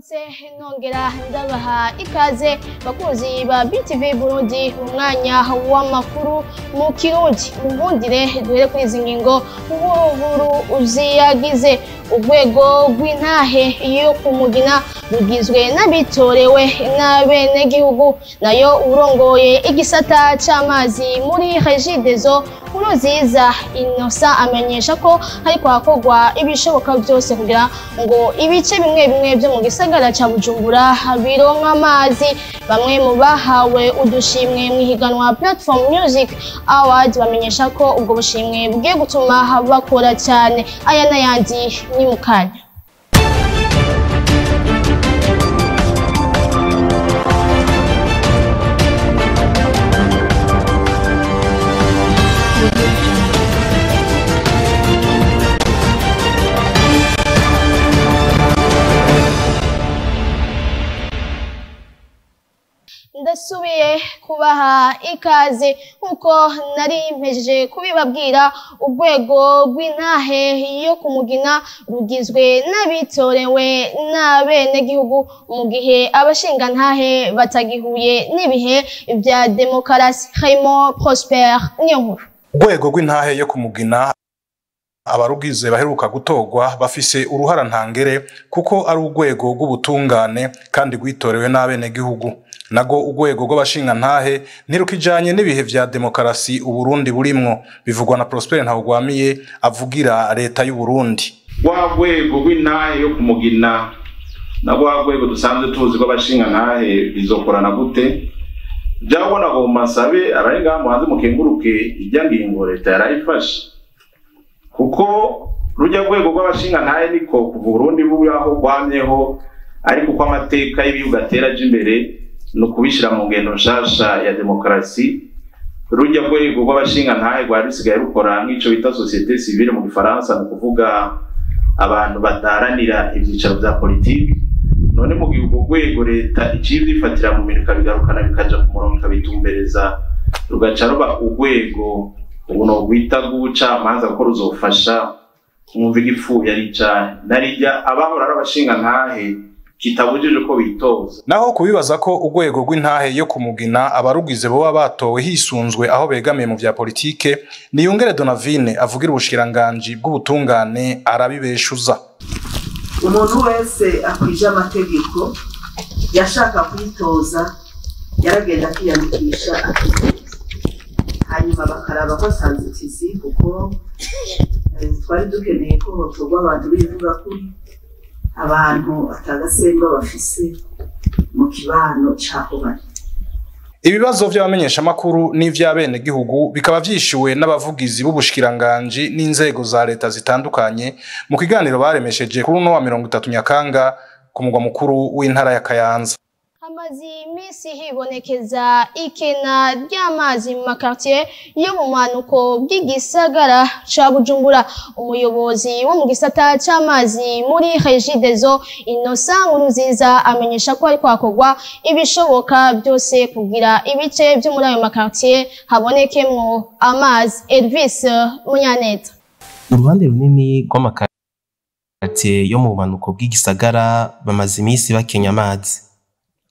Ndabaramutse nongera ndabaha ikaze bakunzi ba BTV Burundi mu mwanya w'amakuru mu Kirundi. Munkundire duhere kuri izi ngingo nkuru uziyagize. Urwego rw'intahe yo kumugina rugizwe n'abitorewe n'abenegihugu, nayo urongoye igisata c'amazi muri Regideso Nkurunziza Innocent amenyesha ko hariko hakorwa ibishoboka byose kugira ngo ibice bimwe bimwe byo mu gisagara ca Bujumbura bironka amazi. Bamwe mu bahawe udushimwe mu higanwa Platform Music Awards bamenyesha ko ubwo bushimwe bugiye gutuma bakora cyane. Aya n'ayandi ni mu kanya. Ndasubiye kubaha ikaze nkuko nari mpejeje kubibabwira. Urwego rw'intahe yo kumugina rugizwe n'abitorewe n'abenegihugu, mu gihe abashingantahe batagihuye n'ibihe vya demokarasi. Raymond Prosper niyo nkuru. Urwego rw'intahe yo kumugina abarugize baheruka gutorwa bafise uruhara ntangere, kuko ari urwego rw'ubutungane kandi rwitorewe n'abenegihugu. Nago urwego rw'abashingantahe ntirukijanye n'ibihe vya demokarasi Uburundi burimwo, bivugwa na Prosper Ntawugwamiye avugira leta y'u Burundi. Rwa rwego rw'intahe yo kumugina na rwa rwego dusanzwe tuzi rw'abashingantahe bizokorana gute? Byabona ngo masabe abari ngaha muhanze mukenguruke ijya ngingo leta yarayifashe, kuko rujya rwego rw'abashingantahe niko kuva Burundi bubaho rwamyeho, ariko uko amateka y'ibihugu atera aja imbere no kubishira mu ngendo nshasha ya demokarasi, rujya rwego rw'abashingantahe rwari rusigaye rukora nk'ico bita société civile mu Gifaransa, ni ukuvuga abantu badaharanira ivyicaro vya politiki. None mu gihe urwo rwego leta iciye ivyifatira mu minwe ikabigarukana bikaja ku murongo ikabitumbereza, rugaca ruba urwego ubu nogwita rw'ubucamanza, kuko ruzofasha mwumva igipfuye ari icahe narirya abahora ari abashingantahe kitabujije ko bitoza. Naho kubibaza ko urwego rw'intahe yo kumugina abarugize boba batowe hisunzwe aho begamiye mu vya politike, Niyongere Donavine avugira ubushikiranganji bw'ubutungane arabibeshuza. Umuntu wese akwije amategeko yashaka kwitoza yaragenda kwiyandikisha akitoza, hanyuma bakaraba ko asanzitizi, kuko twari dukeneye ko hotorwa abantu bivuga kuri abantu atagasemba bafise mu kibano c'aho bari. Ibibazo vy'abamenyeshamakuru n'ivy'abenegihugu bikaba vyishuwe n'abavugizi b'ubushikiranganji n'inzego za leta zitandukanye mu kiganiro baremesheje kuri uno wa 30 Nyakanga ku mugwa mukuru w'intara ya Kayanza. Hamaze imisi hibonekeza ikena ry'amazi mu makartier yo mu manuko bw'igisagara ca Bujumbura. Umuyobozi wo mu gisata c'amazi muri Regideso Innocent Nkurunziza amenyesha ko hariko hakorwa ibishoboka byose kugira ibice vyo muri ayo makartier habonekemwo amazi. Elvis Munyaneza. Uruhande runini rw'amakartier yo mu manuko bw'igisagara bamaze imisi bakenya amazi.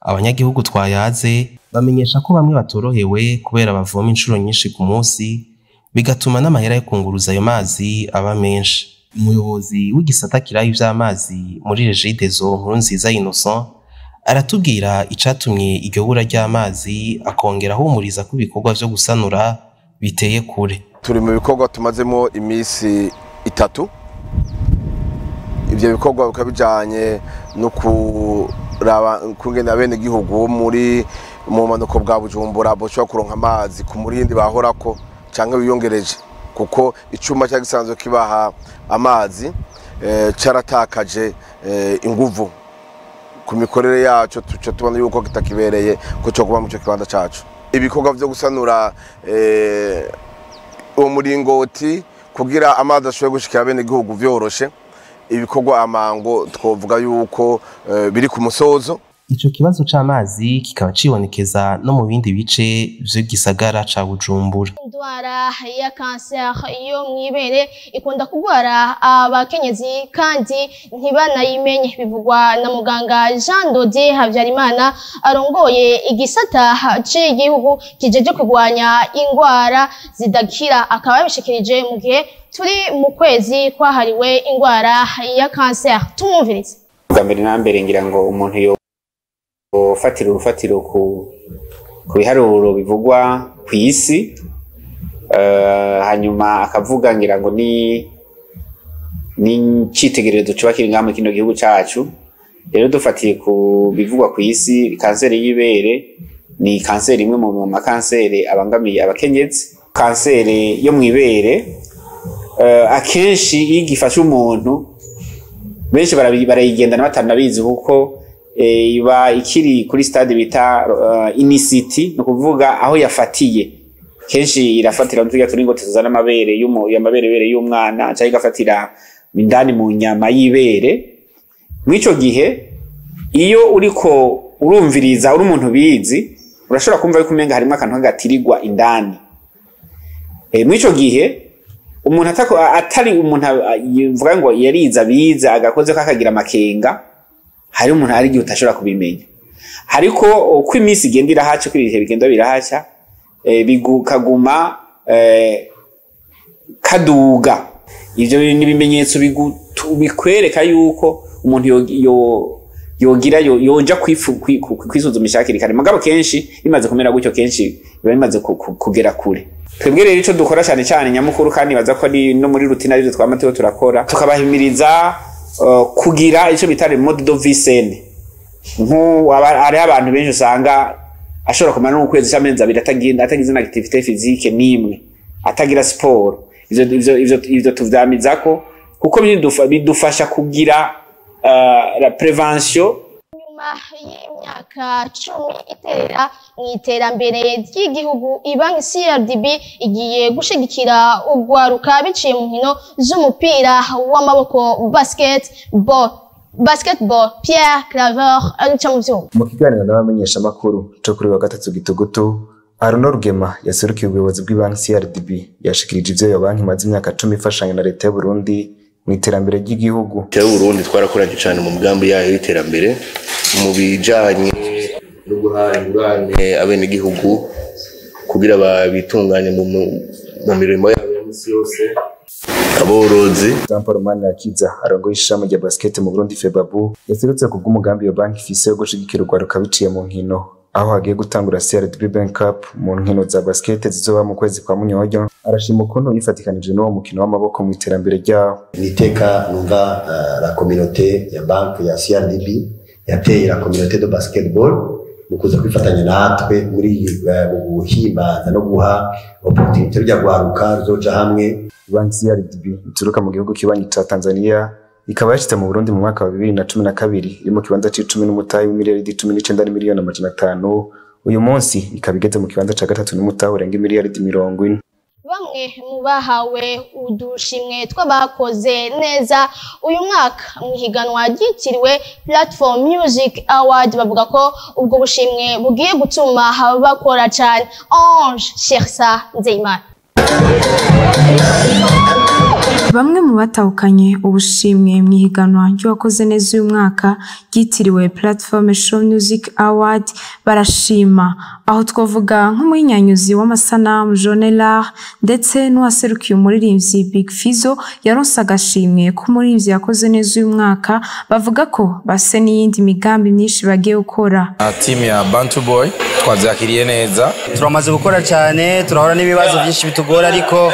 Abanyagihugu twayaze bamenyesha ko bamwe batorohewe kubera bavoma inshuro nyinshi ku munsi, bigatuma n'amahera yo kunguruza ayo mazi aba menshi. Umuyobozi w'igisata kirayi vy'amazi muri Regideso Nkurunziza Innocent aratubwira icatumye iryo bura ry'amazi, akongera ahumuriza ko ibikorwa vyo gusanura biteye kure. Turi mu bikorwa tumazemo imisi itatu. Ivyo bikorwa bikaba bijanye no kuraba kungena bene gihugu muri mu manuko bwa Bujumbura boshobora kuronka amazi ku murindi bahorako canke biyongereje, kuko icuma cya gisanzwe kibaha amazi caratakaje inguvu ku mikorere yaco, tuca tubona yuko kitakibereye ko cyo kuba mu cyo kibanza cacu. Ibikorwa vyo gusanura uwo muringoti kugira amazi ashobore gushikira bene gihugu vyoroshe, ibikorwa amango twovuga yuko biri ku musozo. Ico kibazo c'amazi kikaba cibonekeza no mu bindi bice vy'igisagara ca Bujumbura. Indwara ya kanseri yo mw'ibere ikunda kugwara abakenyezi kandi ntibanayimenye, bivugwa na muganga Jean Dodier Habyarimana arongoye igisata c'igihugu kijeje kurwanya ingwara zidakira, akaba yabishikirije mu gihe turi mu kwezi kwahariwe ingwara ya kanseri. Tumwumvirize. Bwa mbere na mbere ngira ngo umuntu yo ufatira urufatiro ku biharuro bivugwa ku isi, hanyuma akavuga ngira ngo ni n'icitegererezo coba kiri ngaha muri kino gihugu cacu. Rero dufatiye ku bivugwa ku isi, kanseri y'ibere ni kanseri imwe mu makanseri abangamiye abakenyezi. Kanseri yo mw'ibere akenshi iyo igifashe umuntu benshi barayigendana batanabizi, kuko iba ikiri kuri stade bita inicity, ni ukuvuga aho yafatiye. Kenshi irafatira turya turingoti tuzana amabere y'amaberebere y'umwana, canke igafatira indani mu nyama y'ibere. Mw'ico gihe iyo uriko urumviriza uri umuntu bizi, urashobora kumva yuko umenga harimwo akantu k'agatirirwa indani. Mw'ico gihe umuntu atari umuntu yivuga ngo yarize abize agakoze kakagira amakenga, hari umuntu hari igihe utashobora kubimenya. Ariko uko iminsi igenda irahaca, uko ibihe bigenda birahaca, bikaguma kaduga. Ivyo ni ibimenyetso bikwereka yuko umuntu yogira yoja kwisuzumisha hakiri kare. Mugabo kenshi bimaze kumera gutyo, kenshi biba bimaze kugera kure. Twebwe rero ico dukora cyane cyane nyamukuru, kandi baza ko ari no muri routine arivyo twama turiko turakora, tukabahimiriza kugira ico bita mode de vie saine. Hari abantu benshi usanga ashobora kumara n'ukwezi c'amezi abiri atagize na activité physique n'imwe, atagira sport. Ivyo tuvyamizako kuko bidufasha kugira la prévention. Nyuma y'imyaka 10 iterera mu iterambere ry'igihugu, ibanki CRDB igiye gushigikira urwaruka biciye mu nkino z'umupira w'amaboko basketball. Pierre Claver aruca mu vyuma. Mu kiganiro n'abamenyeshamakuru co kuri wa gatatu gitugutu, Arnaud Rugema yaserukiye ubuyobozi bw'ibanki CRDB yashikirije ivyo iyo banki imaze imyaka 10 ifashanya na leta y'u Burundi mu iterambere ry'igihugu. Leta y'u Burundi twarakoranye cyane mu migambi yayo y'iterambere mu bijanye no guha ingurane abenegihugu kugira babitunganye mu mirimo yabo ya misi yose, aborozi. Jean Paul Manirakiza arongoye ishami rya basket mu Burundi FEBABU yaserutse ku bw'umugambi iyo banki ifise wo gushigikira urwaruka biciye mu nkino, aho hagiye gutangura CRDB Bank Cup mu nkino za basket zizoba mu kwezi kwa Munyonyo. Arashima ukuntu yifatikanije n'uwo mukino w'amaboko mu iterambere ryawo. Niteka numva la communauté ya banque ya CRDB yateye la communauté de basketball mu kuza kwifatanya natwe muri mu guhimbaza no guha opportunité rya rwaruka ruzoja hamwe. Banki CRDB ituruka mu gihugu kibanyi ca Tanzania ikaba yashitse mu Burundi mu mwaka wa 2012 iri mu kibanza c'icumi n'umutahe w'imiliyaridi 19 n'imiliyoni 500. Uyu munsi ikaba igeze mu kibanza ca gatatu n'umutahe urenga imiliyaridi 40. Bamwe mu bahawe udushimwe tw'abakoze neza uyu mwaka mu higanwa ryitiriwe Platform Music Award bavuga ko ubwo bushimwe bugiye gutuma bakora cyane. Ange Shersa Nzeyimana. Bamwe mu batahukanye ubushimwe mu ihiganwa ry'uwakoze neza uyu mwaka ryitiriwe Platform Show Music Award barashima, aho twavuga nk'umuhinyanyuzi w'amasanamu Jean ndetse n'uwaserukiye umuririmbyi Big Fizzo yaronse agashimwe k'umuririmbyi yakoze neza uyu mwaka, bavuga ko base n'iyindi migambi myinshi bagiye gukora. Team ya Bantu Boy twavyakiriye neza, turamaze gukora cyane, turahora n'ibibazo byinshi bitugora, ariko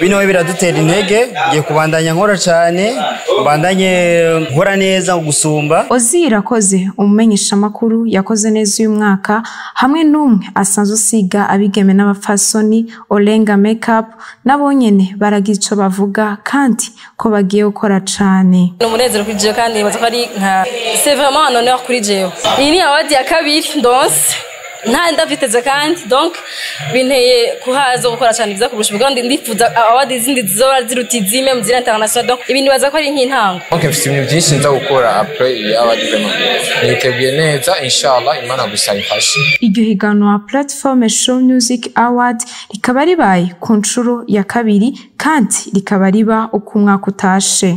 bino biradutera intege. Ngiye kubandanya nkora cyane, mbandanye nkora neza gusumba. Ozi Irakoze umumenyeshamakuru yakoze neza uyu mwaka hamwe n'umwe asanzwe usiga abigeme n'abapfasoni Olenga Makeup, nabo nyene baragira ico bavuga kandi ko bagiye gukora cane. Ni umunezero kuri jewe kandi nibaza ko ari nka c'est vraiment un honneur kuri jewe. Iyi ni award ya kabiri ndonse. Nta ndavyiteze kandi, donc binteye kuhaza gukora cyane byiza kurusha ubwo ndifuza award izindi zizoba ziruta izime mu zindi international. Donc ibintu nibaza ko ari nk'intango. Donc mfite ibintu byinshi nza gukora après iyi award. Vraiment niteguye neza, inshallah, Imana gusa imfashe. Iryo higanwa Platform Show Music Award rikaba ribaye ku nshuro ya kabiri kandi rikaba riba uko umwaka utashe.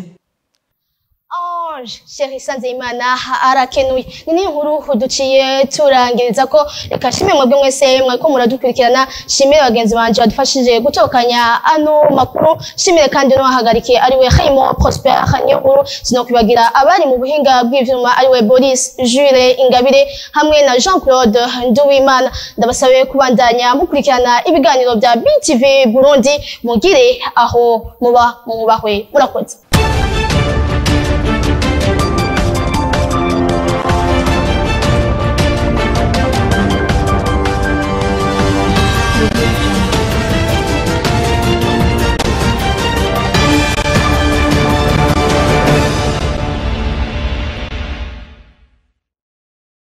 Ange Chérie Sanzimana arakenuye. Ni inkuru duciye turangiriza ko. Reka nshimire mwebwe mwese mwariko muradukurikirana, nshimire bagenzi banje badufashije gutokanya ano makuru, nshimire kandi n'uwahagarikiye ariwe Raymond Prosper Niyonkuru. Sinokwibagira abari mu buhinga bw'ivyuma ariwe Boris Jules Ingabire hamwe na Jean Claude Nduwimana. Ndabasabe kubandanya mukurikirana ibiganiro bya BTV Burundi, mugire aho muba mwubahwe. Murakoze.